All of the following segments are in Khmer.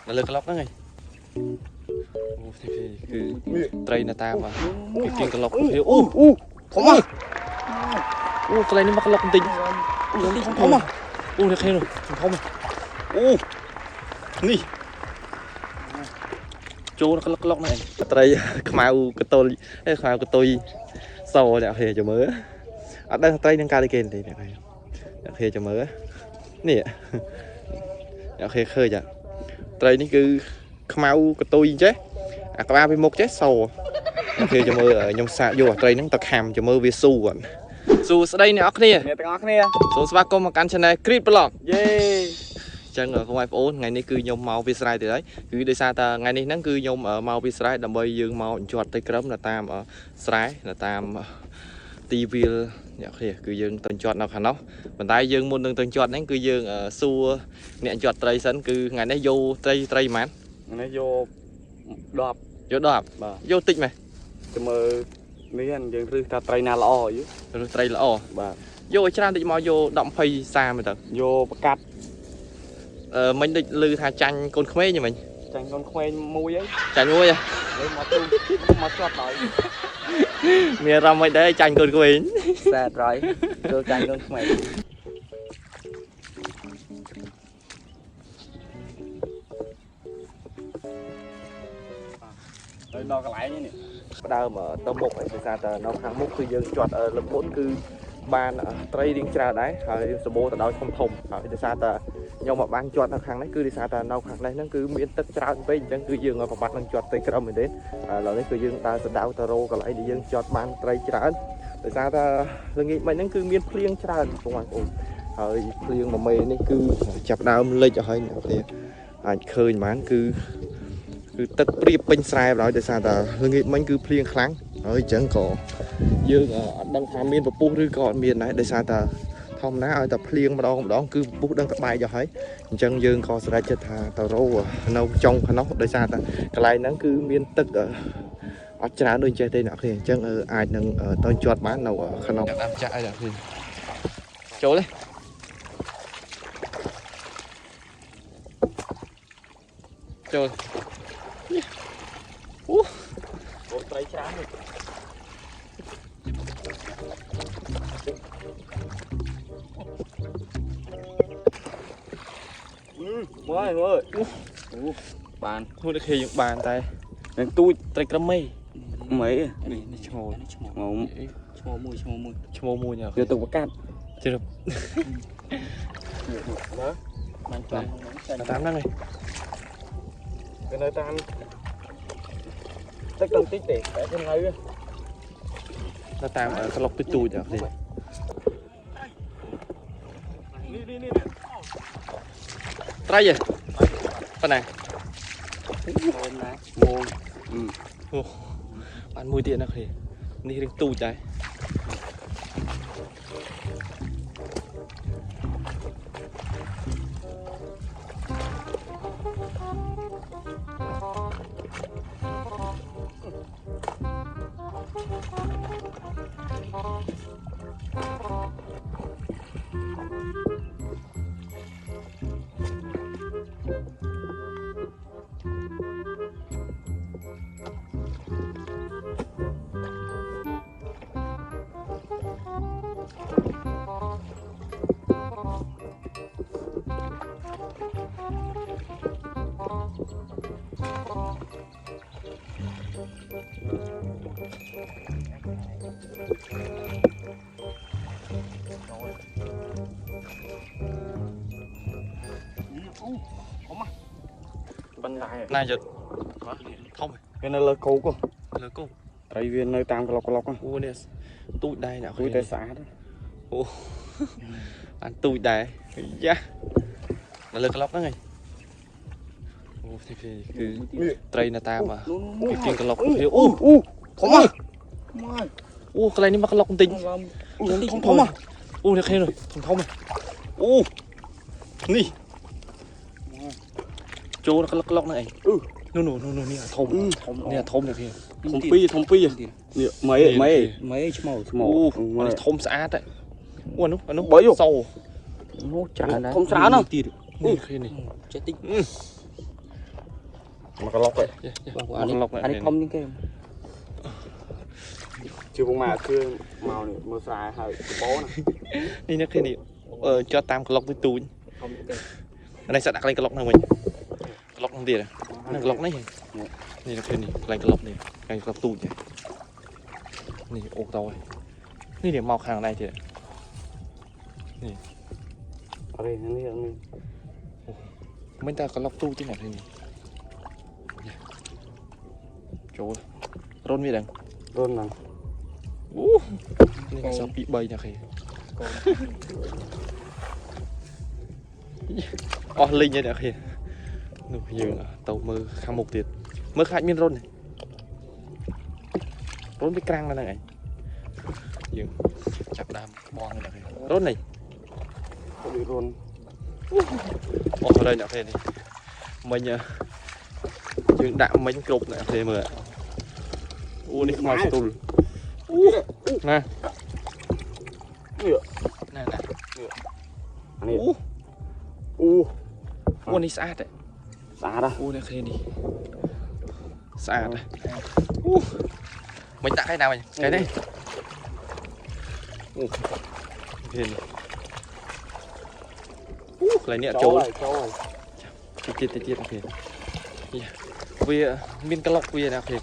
នៅលើក្លុកហ្នឹងឯងអូនេះគឺត្រីនៅតាមគេគៀងក្លុកអូ អូធំហ៎ អូកន្លែងនេះមកក្លុកបន្តិច ធំធំហ៎ អូនេះឃើញនោះធំធំ អូនេះ ចូលក្លុកក្លុកហ្នឹងឯងត្រីខ្មៅកតុលអេខ្មៅកតុយសអ្នកឃើញចាំមើលអត់ដឹងត្រីនឹងកើតអីគេទេអ្នកឃើញអ្នកឃើញចាំមើលនេះអ្នកឃើញឃើញចាត្រីនេះគឺខ្មៅកតុយចេះអាក្បាលពីមុខចេះសអ្នកឃើញចាំមើលខ្ញុំសាកយកអាត្រីហ្នឹងទៅខាំចាំមើលវាស៊ូអត់ស៊ូស្ដីអ្នកនរគ្នា អ្នកទាំងអស់គ្នា សូមស្វាគមន៍មកកាន់ Channel Creed Blog យេ ចឹងបងប្អូនថ្ងៃនេះគឺខ្ញុំមកវាស្រែទៀតហើយគឺដោយសារតែថ្ងៃនេះហ្នឹងគឺខ្ញុំមកវាស្រែដើម្បីយើងមកអញ្ជាត់ទៅក្រឹមនៅតាមស្រែនៅតាមទីវាលអ្នកគ្នាគឺយើងទៅអញ្ជាត់នៅខាងនោះប៉ុន្តែយើងមុននឹងទៅអញ្ជាត់ហ្នឹងគឺយើងសួរអ្នកអញ្ជាត់ត្រីសិនគឺថ្ងៃនេះយកត្រីត្រីប៉ុន្មាន នេះយក10 យក10 បាទ យកតិចម៉េះ ទៅមើលនេះយើងរឹសថាត្រីណាល្អយ ឬត្រីល្អ បាទ យកឲ្យច្រើនតិចមកយក10 20 30ទៅ យកប្រកាត់ អឺមិញដូចឮថាចាញ់កូនក្មេងហ្នឹងមិញ ចាញ់កូនក្មេងមួយអី ចាញ់មួយហ៎ លើមកទូមកជាប់ដល់ មានអារម្មណ៍មិនដែរចាញ់កូនក្មេង សែតរយចូលចាញ់កូនក្មេង ទៅដល់កន្លែងនេះ ផ្ដើមទៅមុខឯដោយសារតែនៅខាងមុខគឺយើងជាត់លើកមុនគឺបានត្រីរៀងច្រើនដែរហើយសម្បូរទៅដោយធំធំហើយដោយសារតែខ្ញុំមកបានជាត់នៅខាងនេះគឺដោយសារតែនៅខាងនេះហ្នឹងគឺមានទឹកច្រើនពេកអញ្ចឹងគឺយើងប្របាត់នឹងជាត់ត្រីក្រឹមមែនទេឥឡូវនេះគឺយើងដើរសដៅទៅរកកន្លែងដែលយើងជាត់បានត្រីច្រើនដោយសារតែល្ងាចមិញហ្នឹងគឺមានភ្លៀងច្រើនបងប្អូនហើយភ្លៀងមួយមេនេះគឺចាប់ដើមលិចអស់ហើយអ្នកនរអាចឃើញបានគឺ គឺទឹកព្រៀបពេញស្រែបណ្ដោយដោយសារតែល្ងាចមិញគឺភ្លៀងខ្លាំងហើយអញ្ចឹងក៏យើងអត់ដឹងថាមានពពុះឬក៏អត់មានដែរដោយសារតែធម្មតាឲ្យតែភ្លៀងម្ដងម្ដងគឺពពុះដឹងតែបែកអស់ហើយអញ្ចឹងយើងក៏សម្រេចចិត្តថាទៅរកនៅចុងខាងនោះដោយសារតែកន្លែងហ្នឹងគឺមានទឹកអត់ច្រើនដូចចេះទេអ្នកគ្នាអញ្ចឹងអាចនឹងទៅជាប់បាននៅក្នុងតាមចាក់អីអ្នកគ្នាចូលទេចូល អូ អូត្រីច្រើននេះមើលមើលបាន មួយនេះគេយើងបានតែ នឹងទូច ត្រីក្រមេ មេ នេះនេះឈ្មោល នេះឈ្មោះ មក ឈ្មោះមួយឈ្មោះមួយ ឈ្មោលមួយនេះ យកទៅប្រកាត់ ជ្រាប បានជាប់ហ្នឹងចាញ់ តាមហ្នឹងឯង វានៅតាមទឹកតិចទេតែវានៅ នៅតាមក្លុកទូចទូចនេះ នេះនេះនេះ ត្រីហ៎ប៉ុណ្ណា អូនណា មួយ បានមួយទៀតណាគ្នានេះរៀងទូចដែរ បន្លាយ ណាយុទ្ធធំ វានៅលើគោក លើគោ ត្រីវានៅតាមក្លុកក្លុក អូនេះទូចដែរអ្នក គួយតែស្អាត អូបានទូចដែរយ៉ានៅលើក្លុកហ្នឹងឯងអូនេះគឺត្រីនៅតាមគេគៀងក្លុកអូ អូអូធំហ៎ អូកន្លែងនេះមកក្លុកបន្តិច ធំធំហ៎ អូនេះឃើញធំធំ អូនេះ ចូលក្លុកក្លុកហ្នឹងឯងនោះនោះនោះនេះធំ ធំ នេះធំនេះគេ ធំពីរធំពីរនេះមេមេ មេឈ្មោះ ឈ្មោះ អូនេះធំស្អាតអូនោះអានោះសូ នោះច្រើនណាស់ ធំច្រើនណាស់ ទៀត នេះឃើញនេះ ចេះតិច មកក្លុកឯង បងអានេះអានេះធំជាងគេ ជឿពុកម៉ែជឿមកនេះមើលស្រែហើយកបោណា នេះអ្នកគ្នានេះអឺជាប់តាមក្លុកទូចទូច ធំជាងគេ នេះសាក់ដាក់កន្លែងក្លុកហ្នឹងវិញក្លុកហ្នឹងទៀតហ្នឹងក្លុកនេះនេះអ្នកគ្នានេះកន្លែងក្លុកនេះកន្លែងក្លុកទូចនេះនេះអូតោនេះនេះមកខាងនេះទៀត អរេនេះនេះ មិនតែក្លុកទូចទេអ្នកគ្នានេះចូលរុនវាដឹង រុនហ្នឹង អូនេះសល់2 3អ្នកគ្នា កូន អស់លីងហើយអ្នកគ្នានោះយើងទៅមើលខាងមុខទៀតមើលខ្លាចមានរុនរុនវាក្រាំងដល់ហ្នឹងឯងយើងចាប់ដើមក្បងនេះអ្នកគ្នារុននេះ ដូចរុន អស់ហើយអ្នកគ្នានេះមិញយើងដាក់មិញគ្រប់អ្នកគ្នាមើលអូនេះខ្មៅស្ទូលអូណាណាណា អានេះ អូ អូ អូនេះស្អាត ស្អាតហ៎ អូអ្នកគ្នានេះស្អាតអូមិនដាក់ឯណាវិញកែនេះអូគ្នានេះអូកន្លែងនេះអត់ចូល ចូលហើយ តិចទៀតតិចទៀតអូខេវាមានក្លុកវាណាអូខេ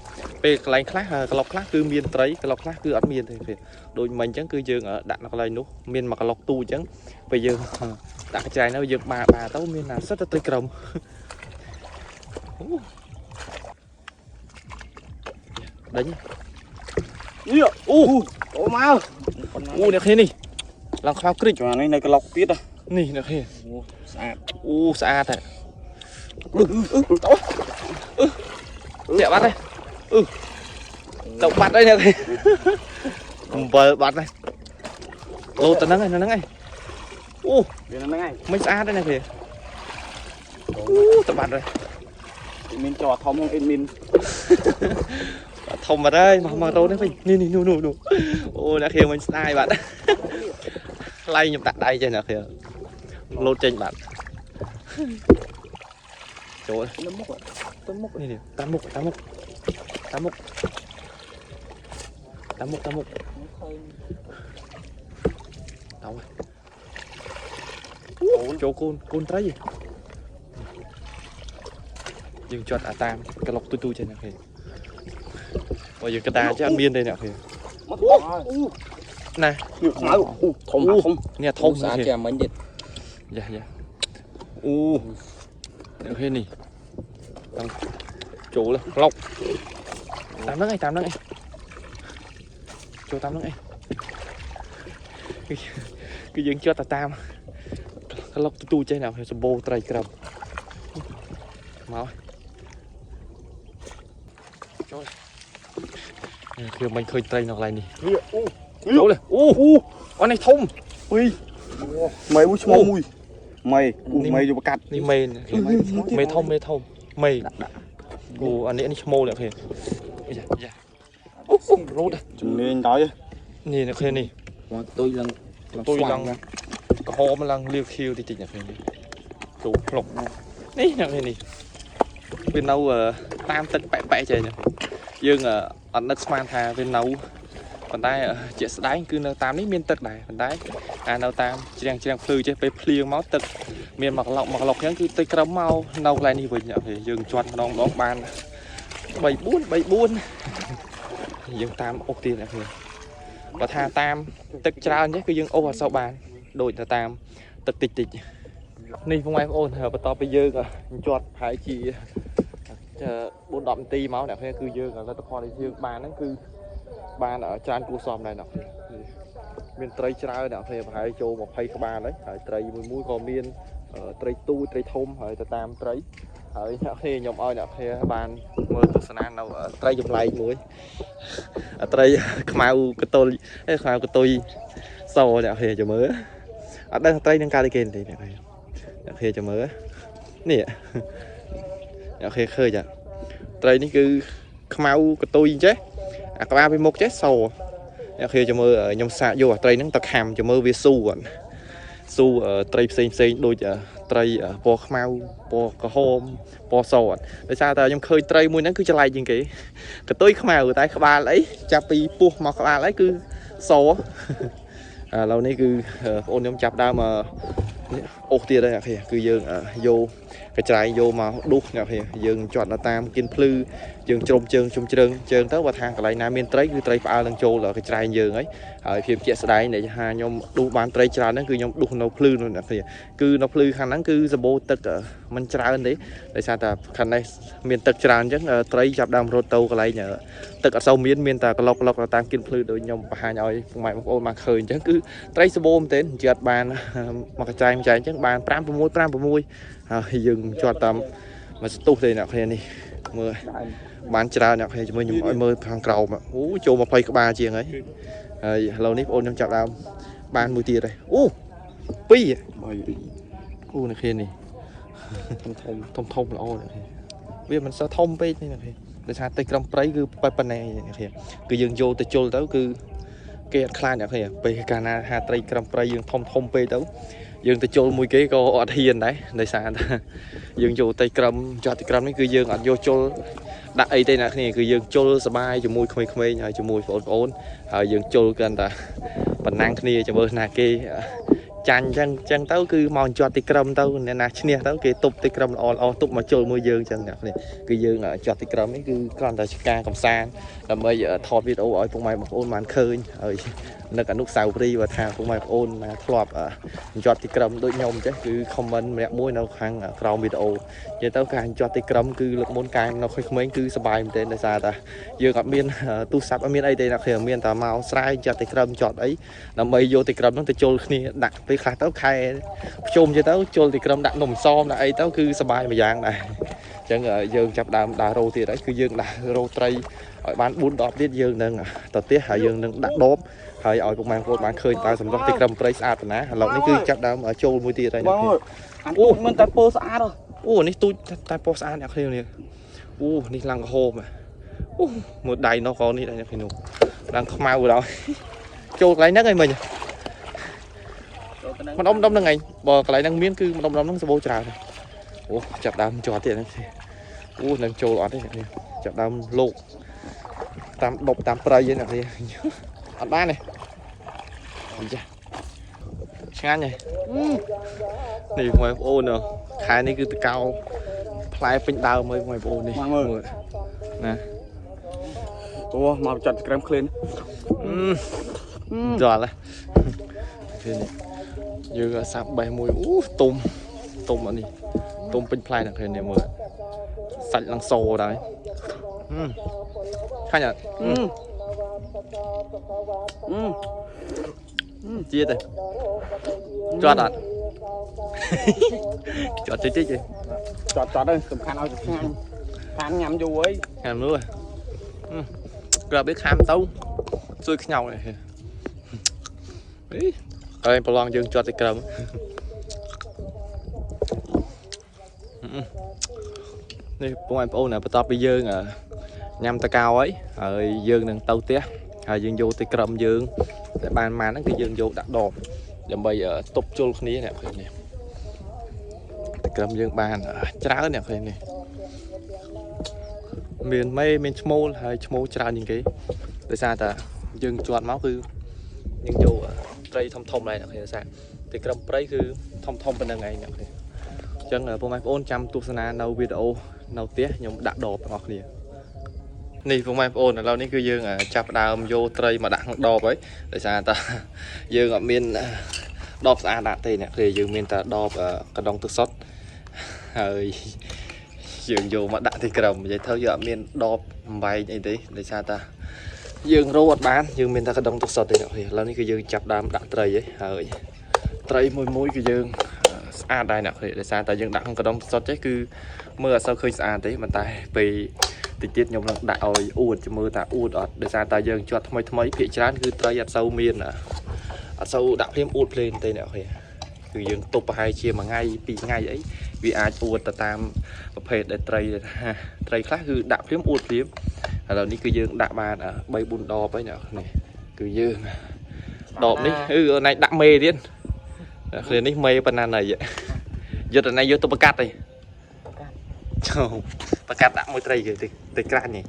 ពេលកន្លែងខ្លះក្លុកខ្លះគឺមានត្រីក្លុកខ្លះគឺអត់មានទេអូខេដូចមិញអញ្ចឹងគឺយើងដាក់នៅកន្លែងនោះមានមួយក្លុកទូអញ្ចឹងពេលយើងដាក់កញ្ចែនៅយើងបាបាទៅមានណាសិតតែត្រីក្រមអូដេញ នេះ អូ អូមក អូអ្នកគ្នានេះឡើងខ្មៅគ្រិច ជួននេះនៅក្លុកទៀត នេះអ្នកគ្នា អូស្អាត អូស្អាតហ่ะអឺអឺតោះអឺចាក់បាត់ហើយអឺទៅបាត់ហើយអ្នកអំបិលបាត់ហើយលោតទៅហ្នឹងហើយហ្នឹងហើយអូ វានៅហ្នឹងហើយ មិនស្អាតទេអ្នកគ្នាអូទៅបាត់ហើយ មានចោធំហ្នឹងអេដមីន ធំបាត់ហើយមកមករោនេះវិញនេះនេះនោះនោះនោះអូអ្នកគ្នាមិនស្ដាយបាត់ឡៃខ្ញុំដាក់ដៃចេះអ្នកគ្នាលោតចេញបាត់ចូល ទៅមុខទៅមុខ នេះនេះតាមមុខតាមមុខតាមមុខតាមមុខតាមមុខ ឃើញ តោះអូចូលកូនកូនត្រីយើងជាត់អាតាមកឡុកទូទូចេះអ្នកគេបើយើងកដាចេះអត់មានទេអ្នកគេ មកអូ ណា នេះខ្មៅអូធំធំ នេះធំ ស្អាតជាងមិញទៀត យ៉ាយ៉ាអូអ្នកគេនេះតាមចូលក្លុកតាមហ្នឹងឯងតាមហ្នឹងឯងចូលតាមហ្នឹងឯងគឺយើងជាត់តែតាមក្លុកទូទូចេះអ្នកសម្បូរត្រីក្រឹមមកចូលខ្ញុំមិនឃើញត្រីនៅកន្លែងនេះ នេះអូ ចូលលេអូអូនេះធំ អុយម៉ៃអូឈ្មោះមួយម៉ៃអូម៉ៃយកបកាត់ នេះមេមេធំមេធំមេអូអានេះនេះឈ្មោលអ្នកគ្នាយ៉ាយ៉ាអូអូរត់ ជំនាញដល់ នេះអ្នកគ្នានេះ មកទុយឡើង ទុយឡើងក្រហមឡើងលាវខៀវតិចតិចអ្នកគ្នានេះចូលផ្លុកនេះអ្នកគ្នានេះវានៅតាមទឹកបែកបែកចេះអ្នកយើងអត់នឹកស្មានថាវានៅប៉ុន្តែជាក់ស្ដែងគឺនៅតាមនេះមានទឹកដែរប៉ុន្តែអានៅតាមជ្រាំងជ្រាំងភ្លឺចេះពេលភ្លៀងមកទឹកមានមកក្លុកមកក្លុកអញ្ចឹងគឺទឹកក្រឹមមកនៅកន្លែងនេះវិញយើងជាត់ម្ដងម្ដងបាន3 4 3 4យើងតាមអុកទៀតអ្នកគ្នាបើថាតាមទឹកច្រើនចេះគឺយើងអូសអត់សូវបានដូចទៅតាមទឹកតិចតិចនេះពុកម៉ែបងប្អូនបន្ទាប់ពីយើងជាត់ប្រហែលជា4 10នាទីមកអ្នកគ្នាគឺយើងលទ្ធផលដែលយើងបានហ្នឹងគឺបានច្រើនគួរសមដែរអ្នកគ្នាមានត្រីច្រើនអ្នកគ្នាប្រហែលចូល20ក្បាលហើយហើយត្រីមួយមួយក៏មានត្រីទូចត្រីធំហើយទៅតាមត្រីហើយអ្នកគ្នាខ្ញុំឲ្យអ្នកគ្នាបានមើលទស្សនានៅត្រីចម្លែកមួយត្រីខ្មៅកតុលខ្មៅកតុយសអ្នកគ្នាចាំមើលអត់ដឹងត្រីនឹងកើតអីគេទេអ្នកគ្នាអ្នកគ្នាចាំមើលនេះអ្នកគ្នាឃើញចាត្រីនេះគឺខ្មៅកតុយអញ្ចេះអាក្បាលពីមុខចេះសអ្នកគ្នាចាំមើលខ្ញុំសាកយកអាត្រីហ្នឹងទៅខាំចាំមើលវាស៊ូអត់ ស៊ូត្រីផ្សេងផ្សេងដូចត្រីពណ៌ខ្មៅពណ៌ក្រហមពណ៌សអត់ដោយសារតែខ្ញុំឃើញត្រីមួយហ្នឹងគឺច្លែកជាងគេកតុយខ្មៅតែក្បាលអីចាប់ពីពោះមកក្បាលអីគឺសឥឡូវនេះគឺបងអូនខ្ញុំចាប់ដើមនេះអូសទៀតហើយអ្នកគឺយើងយកកញ្ច្រែងយកមកដុសអ្នកយើងជាត់នៅតាមគៀនភ្លឺយើងជ្រុំជើងជុំជ្រើងជើងទៅបើថាកន្លែងណាមានត្រីគឺត្រីផ្អើលនឹងចូលកញ្ច្រែងយើងហើយហើយភាពជាក់ស្ដែងដែលថាខ្ញុំដុសបានត្រីច្រើនហ្នឹងគឺខ្ញុំដុសនៅភ្លឺនោះអ្នកគឺនៅភ្លឺខាងហ្នឹងគឺសម្បូរទឹកមិនច្រើនទេដោយសារតែខាងនេះមានទឹកច្រើនអញ្ចឹងត្រីចាប់ដើមរត់ទៅកន្លែងទឹកអត់សូវមានមានតែក្លុកក្លុកទៅតាមគៀនភ្លឺដូចខ្ញុំបង្ហាញឲ្យពុកម៉ែបងប្អូនបានឃើញអញ្ចឹងគឺត្រីសម្បូរមែនទែនជាអត់បានមកកញ្ច្រែងចែងអញ្ចឹងបាន5 6 5 6ហើយយើងជាប់តាមមួយស្ទុះទេអ្នកគ្នានេះមើលបានច្រើនអ្នកគ្នាជាមួយខ្ញុំឲ្យមើលខាងក្រោមអូចូល20ក្បាលជាងហើយហើយឥឡូវនេះបងអូនខ្ញុំចាប់ដើមបានមួយទៀតហើយអូ2 បី អូអ្នកគ្នានេះ ធំធំ ធំធំល្អអ្នកគ្នាវាមិនសូវធំពេកទេអ្នកគ្នាដោយសារតិចក្រមព្រៃគឺប៉ុណ្ណេះអ្នកគ្នាគឺយើងយកទៅជុលទៅគឺគេអត់ខ្លាចអ្នកគ្នាពេលកាលណាហាត្រីក្រមព្រៃយើងធំធំពេកទៅយើងទៅជុលមួយគេក៏អត់ហ៊ានដែរដោយសារថាយើងយកទៅក្រមចោះទីក្រមនេះគឺយើងអត់យកជុលដាក់អីទេអ្នកគ្នាគឺយើងជុលសบายជាមួយក្មេងៗហើយជាមួយបងប្អូនហើយយើងជុលកាន់តែប៉ុណ្ណាំងគ្នាជាមួយណាគេចាញ់ចឹងចឹងទៅគឺមកជាប់ទីក្រមទៅអ្នកណាឈ្នះទៅគេទប់ទីក្រមល្អល្អទប់មកជុលមួយយើងចឹងអ្នកគ្នាគឺយើងជាប់ទីក្រមនេះគឺគ្រាន់តែជាការកំសាន្តដើម្បីថតវីដេអូឲ្យពុកម៉ែបងប្អូនបានឃើញហើយនឹកអនុស្សាវរីយ៍បើថាពុកម៉ែបងប្អូនណាធ្លាប់ជាប់ទីក្រមដូចខ្ញុំចេះគឺ comment ម្នាក់មួយនៅខាងក្រោមវីដេអូនិយាយទៅការជាប់ទីក្រមគឺលើកមុនកាលនៅក្មេងៗគឺសប្បាយមែនទែនដោយសារតែយើងអត់មានទូរស័ព្ទអត់មានអីទេអ្នកគ្នាមានតែមកស្រែជាប់ទីក្រមជាប់អីដើម្បីយកទីក្រមហ្នឹងទៅជុលគ្នាដាក់ពេលខ្លះទៅខែភ្ជុំទៅជុលទីក្រមដាក់នំសមដាក់អីទៅគឺសប្បាយមួយយ៉ាងដែរអញ្ចឹងយើងចាប់ដើមដើររោទៀតហើយគឺយើងដើររោត្រីឲ្យបាន4 10ទៀតយើងនឹងទៅផ្ទះហើយយើងនឹងដាក់ដបហើយឲ្យពុកម៉ែបងប្អូនបានឃើញតើសម្រស់ទីក្រមព្រៃស្អាតប៉ុណ្ណាឥឡូវនេះគឺចាប់ដើមចូលមួយទៀតហើយ បងអើយអានទូចមិនតែពោស្អាតហ៎ អូនេះទូចតែពណ៌ស្អាតអ្នកគ្នានេះអូនេះឡើងក្រហមអូមើលដៃនោះក៏នេះដៃអ្នកគ្នានោះឡើងខ្មៅដល់ចូលកន្លែងហ្នឹងឯងមិញ ចូលទៅនឹង ម្ដុំម្ដុំហ្នឹងឯងបើកន្លែងហ្នឹងមានគឺម្ដុំម្ដុំហ្នឹងសម្បូរច្រើនអូចាប់ដើមជាប់ទៀតហ្នឹងអូនឹងចូលអត់ទេអ្នកគ្នាចាប់ដើមលោកតាមដប់តាមព្រៃហ្នឹងអ្នកគ្នាអត់បានទេចាឆ្ងាញ់ហ៎នេះបងប្អូនខែនេះគឺតកោផ្លែពេញដើមហើយបងប្អូននេះ មកមើល ណា អូមកចាត់ក្រែមក្លៀន ដល់ហើយនេះយើងសាប់បេះមួយអូទុំទុំអានេះទុំពេញផ្លែអ្នកគ្នានេះមើលសាច់ឡើងសូដែរខាញ់អត់ អឺ ជាតិទេជាប់អត់ ជាប់តិចតិចទេ ចត់ចត់ហើយសំខាន់ឲ្យឆ្ងាញ់ខានញ៉ាំយូរអី ខាងមើលក្រាប់វាខាំទៅជួយខ្ញោកនេះអីហើយប្រឡងយើងជាប់ទីក្រឹមនេះបងប្អូនណាបន្ទាប់ពីយើងញ៉ាំតកៅហើយហើយយើងនឹងទៅផ្ទះហើយយើងយកទីក្រឹមយើងតែបានម៉ានហ្នឹងគឺយើងយកដាក់ដបដើម្បីទប់ជុលគ្នាអ្នកឃើញនេះទីក្រឹមយើងបានច្រើនអ្នកឃើញនេះមានមេមានឈ្មោលហើយឈ្មោលច្រើនជាងគេដោយសារតែយើងជាប់មកគឺយើងយកត្រីធំធំដែរអ្នកឃើញដោយសារទីក្រឹមព្រៃគឺធំធំប៉ុណ្្នឹងឯងអ្នកឃើញអញ្ចឹងពុកម៉ែបងប្អូនចាំទស្សនានៅវីដេអូនៅផ្ទះខ្ញុំដាក់ដបទាំងអស់គ្នានេះពុកម៉ែបងប្អូនឥឡូវនេះគឺយើងចាប់ដើមយកត្រីមកដាក់ក្នុងដបហើយដោយសារតែយើងអត់មានដបស្អាតដាក់ទេអ្នកឃើញយើងមានតែដបកណ្ដុងទឹកសុទ្ធហើយយើងយកមកដាក់ទីក្រឹមនិយាយទៅយើងអត់មានដបបំបែកអីទេដោយសារតែយើងរកអត់បានយើងមានតែកណ្ដុងទឹកសុទ្ធទេអ្នកឃើញឥឡូវនេះគឺយើងចាប់ដើមដាក់ត្រីហើយត្រីមួយមួយគឺយើងស្អាតដែរអ្នកឃើញដោយសារតែយើងដាក់ក្នុងកណ្ដុងទឹកសុទ្ធទេគឺមើលអត់សូវឃើញស្អាតទេប៉ុន្តែពេលតិចទៀតខ្ញុំនឹងដាក់ឲ្យអួតមើលតាអួតអត់ដោយសារតែយើងជាប់ថ្មីថ្មីភាគច្រើនគឺត្រីអត់សូវមានអត់សូវដាក់ភ្លាមអួតភ្លេងទេអ្នកឃើញគឺយើងទប់ប្រហែលជាមួយថ្ងៃពីរថ្ងៃអីវាអាចអួតទៅតាមប្រភេទដែលត្រីថាត្រីខ្លះគឺដាក់ភ្លាមអួតភ្លាមឥឡូវនេះគឺយើងដាក់បាន3 4ដបហើយអ្នកនេះគឺយើងដបនេះអឺណៃដាក់មេទៀត គ្នានេះមេប៉ុណ្ណាណីយុទ្ធណៃយកទៅប្រកាត់ទេចូលប្រកាត់ដាក់មួយត្រីគេទៅក្រាស់នេះ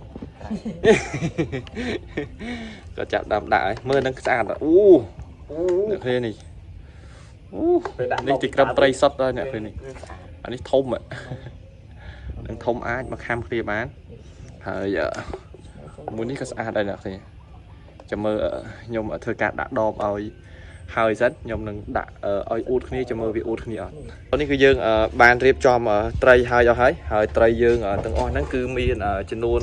ក៏ចាប់ដើមដាក់ហើយមើលនឹងស្អាតអូអ្នកគ្នានេះអូនេះទីក្រឹមត្រីសុតដល់អ្នកគ្នានេះអានេះធំនឹងធំអាចមកខាំគ្នាបានហើយមួយនេះក៏ស្អាតដែរអ្នកគ្នាចាំមើលខ្ញុំធ្វើការដាក់ដបឲ្យហើយសិនខ្ញុំនឹងដាក់ឲ្យអួតគ្នាចាំមើលវាអួតគ្នាអត់នេះគឺយើងបានរៀបចំត្រីហើយអស់ហើយហើយត្រីយើងទាំងអស់ហ្នឹងគឺមានចំនួន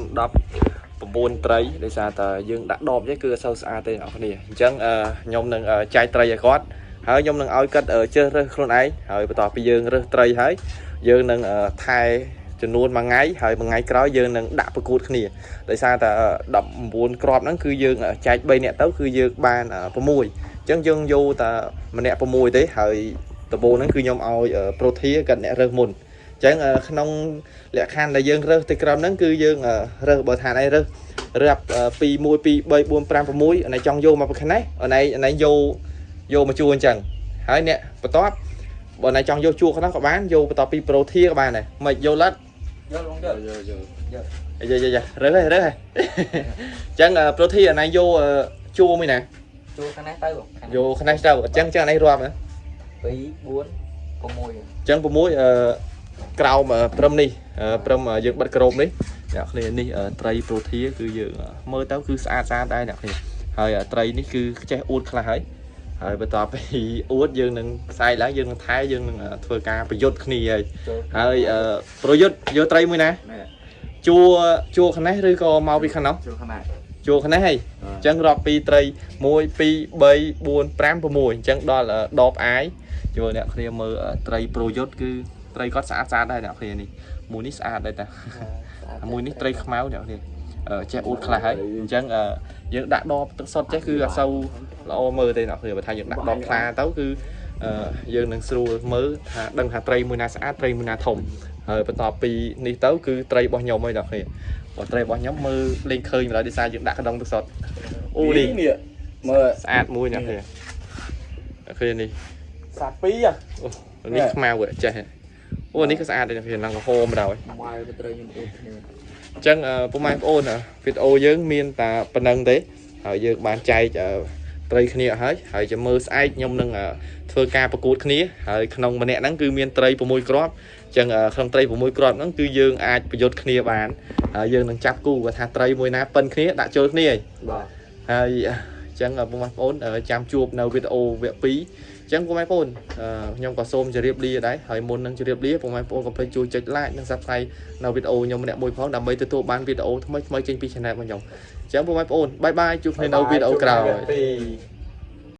19ត្រីដោយសារតែយើងដាក់ដបទេគឺអត់សូវស្អាតទេអ្នកគ្នាអញ្ចឹងខ្ញុំនឹងចែកត្រីឲ្យគាត់ហើយខ្ញុំនឹងឲ្យគាត់ជ្រើសរើសខ្លួនឯងហើយបន្ទាប់ពីយើងរើសត្រីហើយយើងនឹងថែចំនួនមួយថ្ងៃហើយមួយថ្ងៃក្រោយយើងនឹងដាក់ប្រកួតគ្នាដោយសារតែ19គ្រាប់ហ្នឹងគឺយើងចែក3នាក់ទៅគឺយើងបាន6អញ្ចឹងយើងយកតែម្នាក់6ទេហើយដំបូងហ្នឹងគឺខ្ញុំឲ្យប្រូធាគាត់អ្នករើសមុនអញ្ចឹងក្នុងលក្ខខណ្ឌដែលយើងរើសទៅក្រុមហ្នឹងគឺយើងរើសបើថាឯងរើសរាប់2 1 2 3 4 5 6អានេះចង់យកមកប្រខេះអានេះអានេះយកយកមកជួអញ្ចឹងហើយអ្នកបន្ទាប់បើណៃចង់យកជួក្នុងក៏បានយកបន្ទាប់ពីប្រូធាក៏បានដែរមិនយកលិត យកបងយក យកយក យ៉ាយ៉ាយ៉ារើសហើយរើសហើយអញ្ចឹងប្រូធីអាណៃយកជួមួយណា ចូលខាងនេះទៅបង យកខ្នេះទៅអញ្ចឹងចឹងអាណៃរាប់ណា 2 4 6 អញ្ចឹង6អឺក្រោមព្រឹមនេះព្រឹមយើងបិទក្របនេះអ្នកគ្នានេះត្រីប្រូធីគឺយើងមើលទៅគឺស្អាតស្អាតដែរអ្នកគ្នាហើយត្រីនេះគឺចេះអួតខ្លះហើយហើយបន្ទាប់ពីអួតយើងនឹងផ្សាយឡើងយើងនឹងថែយើងនឹងធ្វើការប្រយុទ្ធគ្នាហើយហើយប្រយុទ្ធយកត្រីមួយណាជួជួខ្នេះឬក៏មកពីខាងនោះ ចូលខាងណា ជួខ្នេះហើយអញ្ចឹងរាប់ពីត្រី1 2 3 4 5 6អញ្ចឹងដល់ដបអាយជួយអ្នកគ្នាមើលត្រីប្រូយុទ្ធគឺត្រីគាត់ស្អាតស្អាតដែរអ្នកគ្នានេះមួយនេះស្អាតដែរតាមួយនេះត្រីខ្មៅអ្នកគ្នាចេះអួតខ្លះហើយអញ្ចឹងយើងដាក់ដបទឹកសុទ្ធចេះគឺអត់សូវល្អមើលទេអ្នកគ្នាបើថាយើងដាក់ដបថ្លាទៅគឺយើងនឹងស្រួលមើលថាដឹងថាត្រីមួយណាស្អាតត្រីមួយណាធំហើយបន្ទាប់ពីនេះទៅគឺត្រីរបស់ខ្ញុំហើយអ្នកគ្នាបើត្រីរបស់ខ្ញុំមើលលេងឃើញម្ល៉េះដោយសារយើងដាក់ក្នុងទឹកសុទ្ធអូនេះ នេះមើល ស្អាតមួយអ្នកគ្នាអ្នកគ្នានេះ សាពីរ អូនេះខ្មៅចេះអូនេះក៏ស្អាតដែរអ្នកគ្នាឡើងក្រហមបណ្ដោយ ម៉ែបត្រីខ្ញុំអួតគ្នា អញ្ចឹងពុកម៉ែបងប្អូនវីដេអូយើងមានតែប៉ុណ្្នឹងទេហើយយើងបានចែកត្រីគ្នាអស់ហើយហើយចាំមើលស្អែកខ្ញុំនឹងធ្វើការប្រកួតគ្នាហើយក្នុងម្នាក់ហ្នឹងគឺមានត្រី6គ្រាប់អញ្ចឹងក្នុងត្រី6គ្រាប់ហ្នឹងគឺយើងអាចប្រយុទ្ធគ្នាបានហើយយើងនឹងចាប់គូគាត់ថាត្រីមួយណាប៉ិនគ្នាដាក់ចូលគ្នាហើយ បាទ ហើយអញ្ចឹងពុកម៉ែបងប្អូនចាំជួបនៅវីដេអូវគ្គ2អញ្ចឹងពុកម៉ែបងប្អូនខ្ញុំក៏សូមជម្រាបលាដែរហើយមុននឹងជម្រាបលាពុកម៉ែបងប្អូនកុំភ្លេចជួយចុច like និង Subscribe នៅវីដេអូខ្ញុំម្នាក់មួយផងដើម្បីទទួលបានវីដេអូថ្មីៗចេញពី Channel របស់ខ្ញុំអញ្ចឹងពុកម៉ែបងប្អូន bye bye ជួបគ្នានៅវីដេអូក្រោយ ពីរ